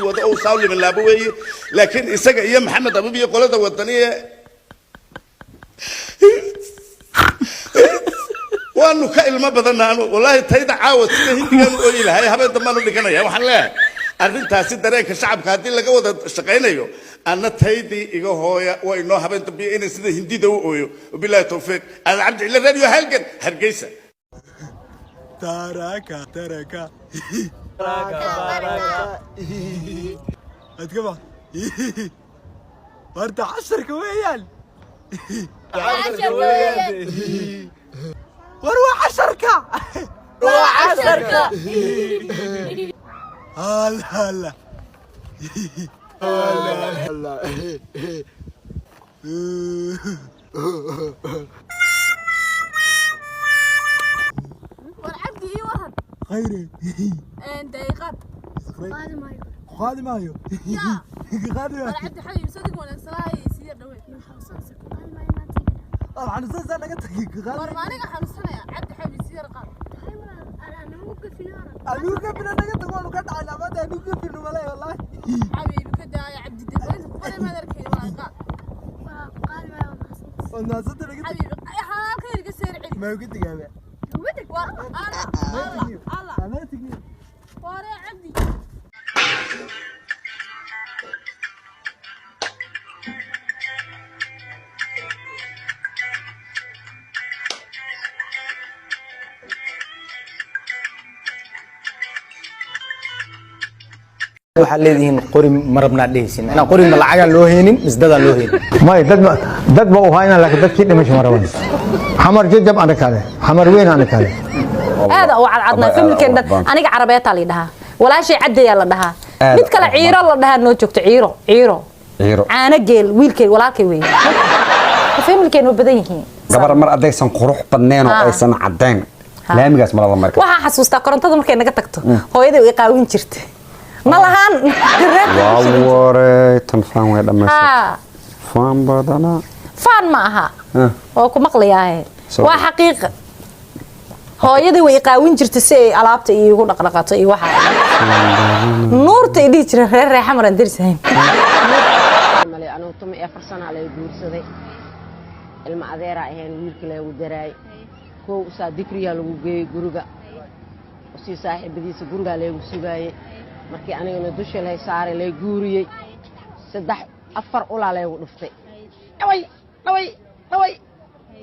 Wado uu saawliman laabo weeye, laakiin isaga iyo Maxamed Abiib iyo qolada Wadaniye waanu ka ilmo badanna. Anu wallaahi tayda caawa sida Hindigaan u ooyi lahay, habeen dambaanu dhiganaya. Waxaan leeyahay, arrintaasi dareenka shacabka haddii laga wada shaqaynayo, anna taydii iga hooya, waa inoo habeen dambiya inay sida Hindida u ooyo. Wabilaahi tawfiiq. Aadan Cabdi Cille, Radio Halgan, Hargeysa. Taraka, taraka. Adkaba. Horta casharka weeyaan. War waa casharka. Waa casharka. Hala hala. Hala hala. War Cabdi, ii waran. Khayre. Daqiiqad. Qaadi maayo. Yaa. Qaadi War maayo. Cabdi xabiib, sadig wanaagsanaa sii yar dhaweyd. Xanuunsan naga tagi. War Qaadi. ma aniga xanuunsanaya? Cabdi xabiib, sii yar qaad. Anigu gafina, naga tag, waanu ka dhacay maanta, anigu gafino malay wallahi. Xabiib, ka daaya. Cabdi degweynta kubada maad arkay, waa qaad. Waad mahadsantahay, naga tag. Xabiib, halka iga seer celi. Ma uga tegaaba. War alla alla alla. Ama tagi. Waree Cabdi. Waxaad leedihiin qori ma rabnaa dhehaysin inaan qori, ma lacagaan loo heynin misdadaan loo heynin? May dad dad ba u hayna, laakiin dadkii dhimasho ma raban. Xamar Jajab ana kale, Xamar Weyn ana kale. Aada u cadcadnaa familkeen dhan. Aniga Carabeetaa la dhahaa, walaashay Caddayaa la dhahaa, mid kale Ciiro la dhahaa, noo joogto Ciiro, Ciiro. Ciiro. Caano geel wiilkay walaalkay weeye. Familkeen waa badan yihiin. Gabar mar adaysan qurux badneen oo aysan caddayn, laamigaas malada marka. Waxaan xasuustaa korontada markay naga tagto, hooyaday way qaawin jirtay, ma lahaan. Waa warey, tan faan way dhammaysay. Faan badana. Faan ma aha. Oo ku maqlayaahe. Waa xaqiiqa, hooyadii way qaawin jirtay si ay alaabta iigu dhaqdhaqato iyo waxa Nuurta ay dhihi jireen reer Reexamaran derisahayn. Male, anugu 14 sana lay guursaday, ilma adeeraa ahayn, wiilka laygu daraay kow usaa dikriyaa lagu geeyey guriga, usii saaxiibadiisa gurigaa laygu sugaayey. Markii anigana dusha lay saaray, lay guuriyey, saddex afar ulaa laygu dhuftay, dhaway dhaway dhaway,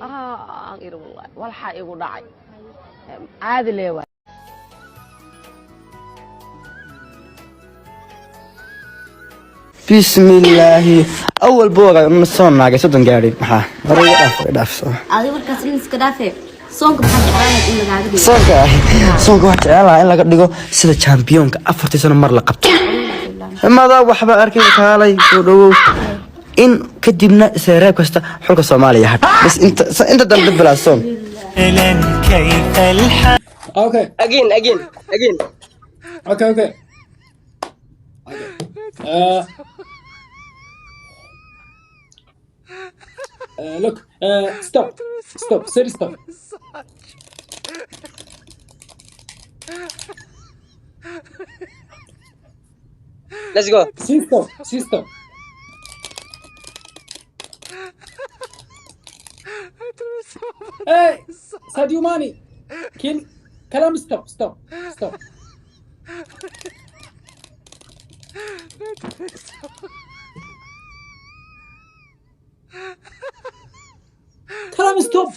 aan iri wallaahi walxaa igu dhacay caadi lee waay. Bismillaahi, awal booga ma soo naagay 30 gaadhay, maxaa hore iga dhaaf, iga dhaaf soo. Adi markaas in iska dhaafee, soonka maxaa jeclaan in lagaaga dhigo? Soonka waxaa jeclaan lahaa in laga dhigo sida championka 4-tii sano mar la qabto, madaa waxba arkay, kaalay soo dhawow, in kadibna isreeb kasta xulka Soomaaliya hadh bas inta dambe bilaa soon. Okay. Again, again, again. Okay. Look, stop, stop, say stop. Let's go. Say stop, say stop. Hey, Sadio Mane, kill, كلام stop, stop, stop. كلام stop.